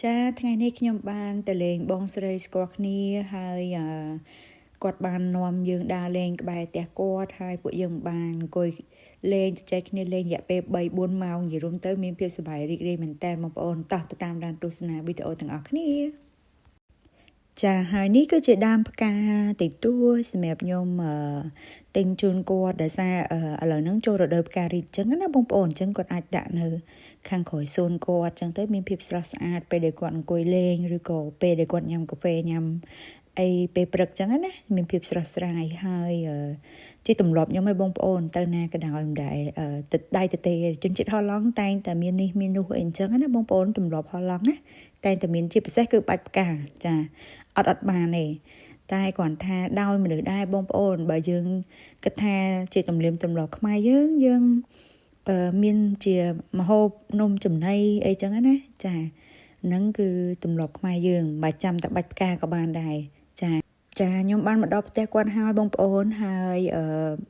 ចាថ្ងៃនេះខ្ញុំបានទៅលេងបងស្រីស្គាល់គ្នាហើយគាត់បាននាំយើងដើរលេងក្បែរផ្ទះគាត់ហើយពួកយើងបានអង្គុយលេងជជែកគ្នាលេងរយៈពេល3 4ម៉ោងនិយាយរួមទៅមានភាពសប្បាយរីករាយមែនតើបងប្អូនតោះទៅតាមដានទស្សនាវីដេអូទាំងអស់គ្នាចាហើយនេះគឺជាដើមផ្កាតិចតួចសម្រាប់ខ្ញុំទិញជូនគាត់ដោយសារឥឡូវហ្នឹងចូលរដូវផ្ការីកចឹងណាបងប្អូនអញ្ចឹងគាត់អាចដាក់នៅខាងក្រោយសួនគាត់ចឹងទៅមានភាពស្រស់ស្អាតពេលដែលគាត់អង្គុយលេងឬក៏ពេលដែលគាត់ញ៉ាំកាហ្វេញ៉ាំអីពេលព្រឹកចឹងណាមានភាពស្រស់ស្រាយហើយជាទម្លាប់ខ្ញុំឲ្យបងប្អូនទៅណាក៏ដោយមិនដែរទឹកដៃទៅទេជនជាតិហូឡង់តែងតែមាននេះមាននោះអីអញ្ចឹងណាបងប្អូនទម្លាប់ហូឡង់ណាតែងតែមានជាពិសេសគឺបាច់ផ្កាចាអត់បានទេតែគ្រាន់ថាដោយមនុស្សដែរបងប្អូនបើយើងគិតថាជាទំនៀមទម្លាប់ខ្មែរយើងយើងមានជាម្ហូបនំចំណីអីចឹងណាចាហ្នឹងគឺទម្លាប់ខ្មែរយើងបើចាំតែបាច់ផ្កាក៏បានដែរចាចាខ្ញុំបានមកដល់ផ្ទះគាត់ហើយបងប្អូនហើយ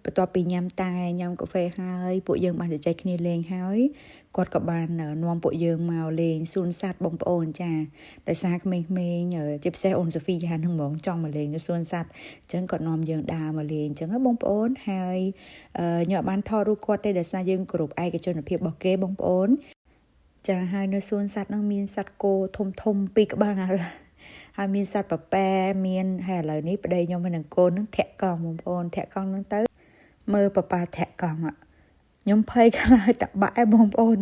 បន្ទាប់ពីញ៉ាំតែញ៉ាំកាហ្វេហើយពួកយើងបានជជែកគ្នាលេងហើយគាត់ក៏បាននាំពួកយើងមកលេងសួនសត្វបងប្អូនចាដោយសារក្មេងៗជាពិសេសអូនសូហ្វីយ៉ាហ្នឹងហ្មងចង់មកលេងនៅសួនសត្វអញ្ចឹងគាត់នាំយើងដើរមកលេងអញ្ចឹងបងប្អូនហើយខ្ញុំអត់បានថតរូបគាត់ទេដោយសារយើងគោរពឯកជនភាពរបស់គេបងប្អូនចាហើយនៅសួនសត្វហ្នឹងមានសត្វគោធំធំពីរក្បាលហើយមានសត្វពពែមានហើយឥឡូវនេះប្តីខ្ញុំនិងកូននឹងធាក់កង់បងប្អូនធាក់កង់ហ្នឹងទៅមើលប៉ាប៉ាធាក់កង់ខ្ញុំភ័យខ្លាចតបាក់ឯងបងប្អូន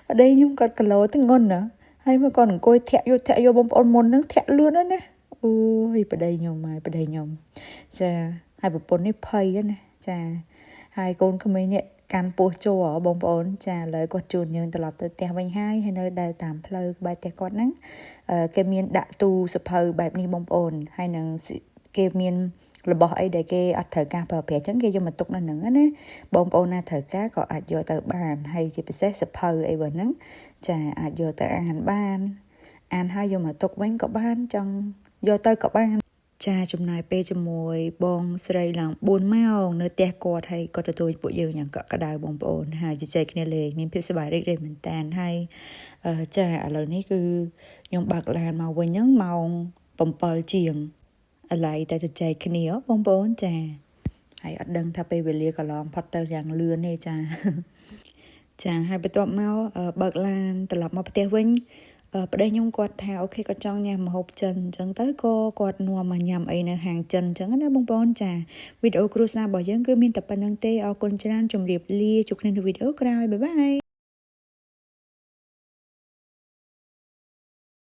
ប្តីខ្ញុំគាត់គីឡូធ្ងន់ណាហើយមកគាត់អង្គុយធាក់យកធាក់យកបងប្អូនមុនហ្នឹងធាក់លឿនណាស់ណាអូយប្តីខ្ញុំហើយប្តីខ្ញុំចាហើយប្រពន្ធនេះភ័យណាចាហើយកូនក្មេងនេះកាន់ពោះចូលបងប្អូនចាឥឡូវគាត់ជូនយើងត្រឡប់ទៅផ្ទះវិញហើយហើយនៅដើរតាមផ្លូវក្បែរផ្ទះគាត់ហ្នឹងគេមានដាក់ទូសភៅបែបនេះបងប្អូនហើយនឹងគេមានរបស់អីដែលគេអត់ត្រូវការប្រើប្រាស់អញ្ចឹងគេយកមកទុកនៅហ្នឹងណាបងប្អូនណាត្រូវការក៏អាចយកទៅបានហើយជាពិសេសសភៅអីបើហ្នឹងចាអាចយកទៅអានបានអានហើយយកមកទុកវិញក៏បានចង់យកទៅក៏បានចាចំណាយពេលជាមួយបងស្រីឡើង4ម៉ោងនៅផ្ទះគាត់ហើយគាត់ទទួលពួកយើងយ៉ាងកក់ក្ដៅបងប្អូនហើយជជែកគ្នាលេងមានភាពសប្បាយរីករាយមែនតើហើយចាឥឡូវនេះគឺខ្ញុំបើកឡានមកវិញហ្នឹងម៉ោង7ជាងឥឡូវតែជជែកគ្នាបងប្អូនចាហើយអត់ដឹងថាពេលវេលាកន្លងផុតទៅយ៉ាងលឿនទេចាចាហើយបន្ទាប់មកបើកឡានត្រឡប់មកផ្ទះវិញប្តីខ្ញុំគាត់ថា OK គាត់ចង់ញ៉ាំម្ហូបចិនអញ្ចឹងទៅក៏គាត់នាំមកញ៉ាំអីនៅហាងចិនអញ្ចឹងណាបងប្អូនចាវីដេអូគ្រួសាររបស់យើងគឺមានតែប៉ុណ្្នឹងទេអរគុណច្រើនជម្រាបលាជួបគ្នានៅវីដេអូក្រោយ bye bye.